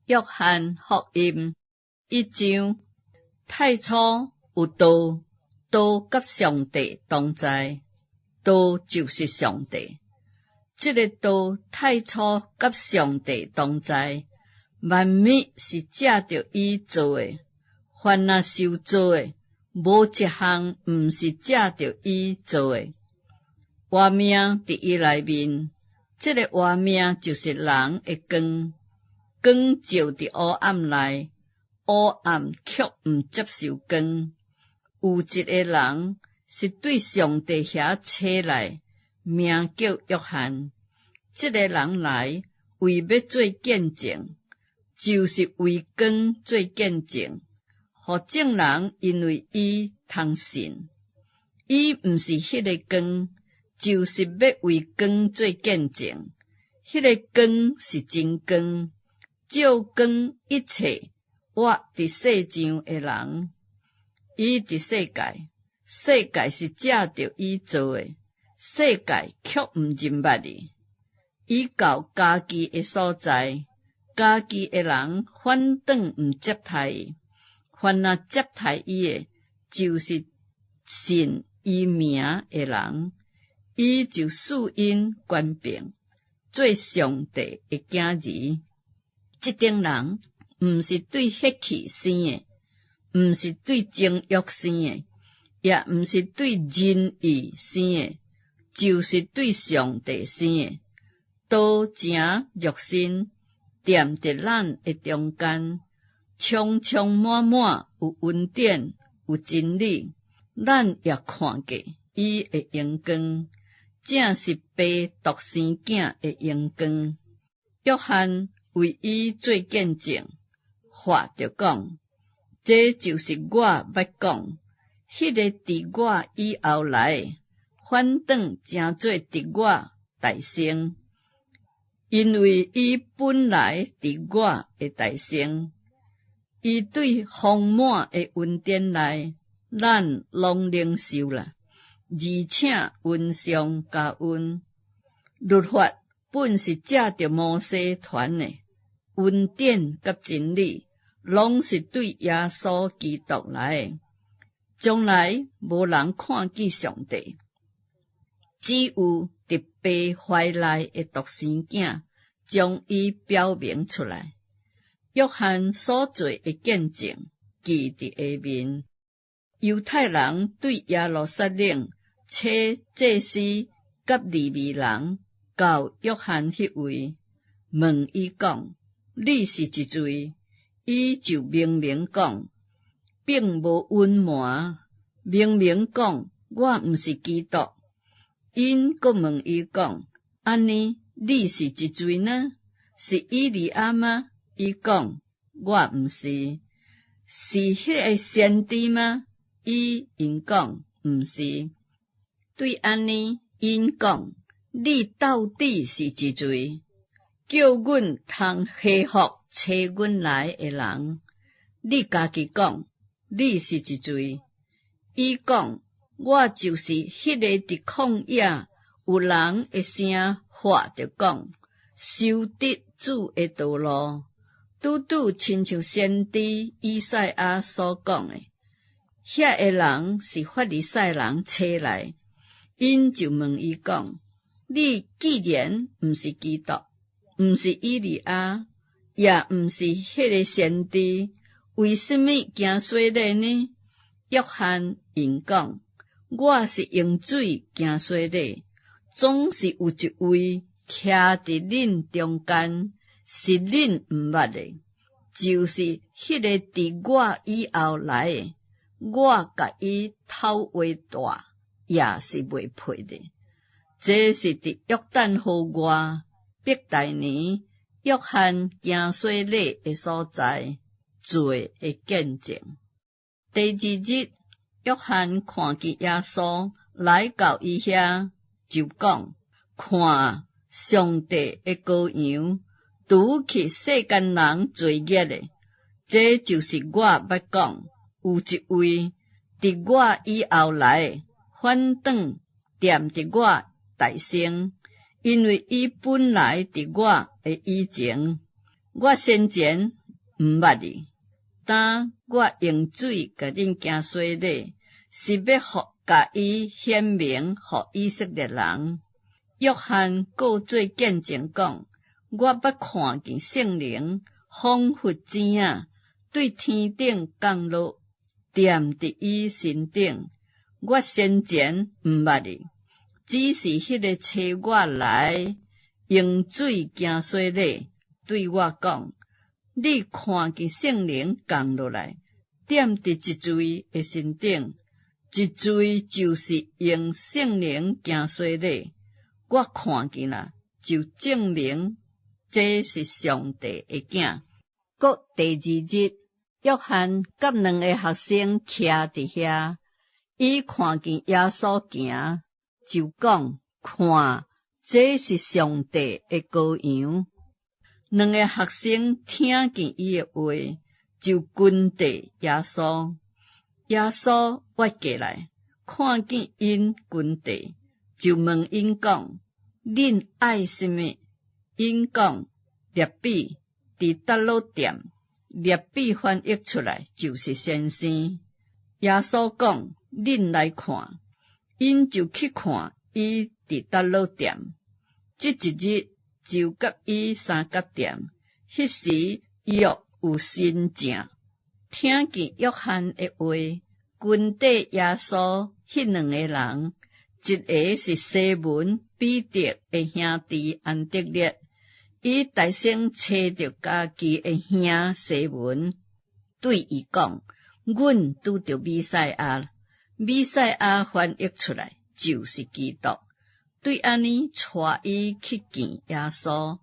約翰福音一章，太初有道，道佮上帝同在，道就是上帝。這个道太初佮上帝同在，萬物是藉著伊造的，凡若受造的，無一項毋是藉著伊造的。活命佇伊內面，這个活命就是人的光。光照佇黑暗內，黑暗卻毋接受光。有一个人是對上帝遐差來，名叫約翰。這个人來為欲做見證，就是為光做見證，予眾人因為伊通信。伊毋是彼个光，就是欲為光做見證。彼个光是真光，照光一切活佇世上的人。伊佇世界，世界是藉著伊造的，世界卻毋認捌伊。伊到家己的所在，家己的人反轉毋接待伊。凡若接待伊的，就是信伊名的人，伊就賜𪜶權柄，做上帝的囝兒。這等人毋是對血氣生的，毋是對情欲生的，也毋是對人意生的，就是對上帝生的。道成肉身，踮佇咱的中間，充充滿滿有恩典，有真理。咱也看過伊的榮光，正是父獨生囝的榮光。約翰為伊做見證，喊著講：這就是我捌講，彼个佇我以後來的，反轉成做佇我大先，因為伊本來佇我的大先。伊對豐滿的恩典來，咱攏領受啦，而且恩上加恩。律法本是藉著摩西傳的，恩典佮真理，攏是對耶穌基督來的。從來無人看見上帝，只有佇父懷內的獨生囝將伊表明出來。約翰所做的見證記佇下面。猶太人對耶路撒冷差祭司佮利未人到約翰彼位，問伊講：你是一位？伊就明明講，並無隱瞞，明明講我毋是基督。𪜶閣問伊講：按呢，你是一位呢？是以利亞嗎？伊講：我毋是。是彼个先知嗎？伊應講：毋是。對按呢，𪜶講：你到底是一位？叫阮通回覆差阮來的人。你家己講，你是一位？伊講：我就是彼个佇曠野有人的聲喊著講，修直主的道路，拄拄親像先知以賽亞所講的。遐个人是法利賽人差來，𪜶就問伊講：你既然毋是基督，毋是以利亞，也毋是彼个先知，為什麼行洗禮呢？約翰應講：我是用水行洗禮，總是有一位徛佇恁中間，是恁毋捌的，就是彼个佇我以後來的，我共伊頭鞋帶也是袂配的。這是佇約旦河外伯大尼約翰行洗禮的所在做的見證。第二日，約翰看見耶穌來到伊遐，就講：看啊，上帝的羔羊，除去世間人罪孽的，這就是我捌講，有一位佇我以後來的，反轉踮佇我大先，因為伊本來佇我的以前。我先前毋捌你，但我用水共恁行洗禮，是欲共伊顯明予以色列人。約翰閣做見證講：我捌看見聖靈彷彿子仔對天頂降落，踮佇伊身頂。我先前毋捌伊，只是彼个差我來用水行洗禮，對我講：你看見聖靈降落來，踮佇一位的身頂，這位就是用聖靈行洗禮。我看見啦，就證明這是上帝的囝。閣第二日，約翰佮兩个學生徛佇遐，伊看見耶穌行，就講：看，這是上帝的羔羊。兩个學生聽見伊的話，就跟綴耶穌。耶穌倚過來，看見𪜶跟綴，就問𪜶講：恁愛啥物？𪜶講：辣彼，佇佗落踮？辣彼翻譯出來就是先生。耶穌講：恁來看。𪜶就去看伊佇佗落踮。這一日就佮伊相佮踮。彼時約有新症，聽見約翰的話，跟綴耶穌彼兩个人，一个是西門彼得的兄弟安德烈，伊大聲揣著家己的兄西門，對伊講：阮拄著彌賽亞，彌賽亞翻譯出來就是基督。對按呢帶伊去見耶穌。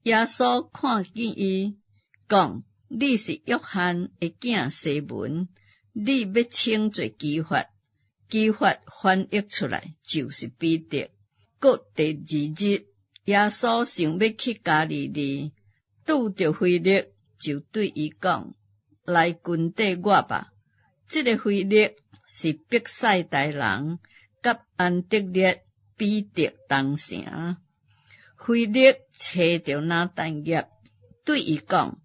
耶穌看見伊，講：你是約翰的囝西門，你欲稱做磯法。磯法翻譯出來就是彼得。閣第二日，耶穌想欲去加利利，拄著腓力，就對伊講：來跟綴我吧。這个腓力是伯賽大人，佮安德烈、彼得同城。腓力揣著拿但業，對伊講：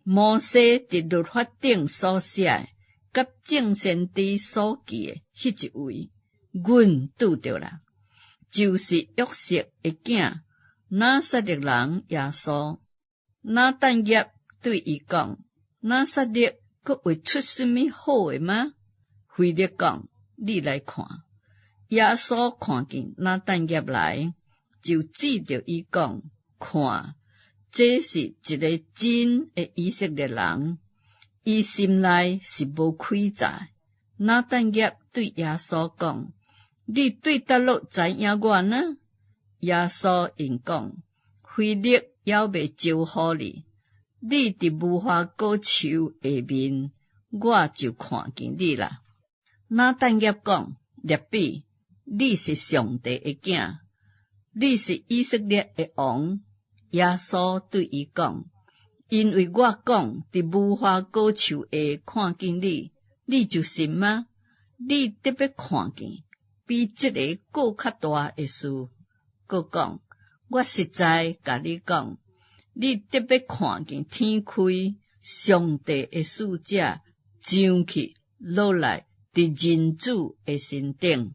摩西佇律法頂所寫的，佮眾先知所記的彼一位，阮拄著啦，就是約瑟的囝，拿撒勒人耶穌。拿但業對伊講：拿撒勒閣會出啥物好的嗎？腓力講：你來看。耶穌看見拿但業來，就指著伊講：看，這是一个真的以色列人，伊心內是無詭詐。拿但業對耶穌講：你對佗落知影我呢？耶穌應講：腓力猶未招呼你，你佇無花果樹下面，我就看見你啦。拿但業講：辣彼，你是上帝的囝，你是以色列的王。耶穌對伊講：因為我講佇無花果樹下看見你，你就信嗎？你得欲看見比這个閣較大的事。閣講：我實在共你講，你得欲看見天開，上帝的使者上去落來佇人子的身頂。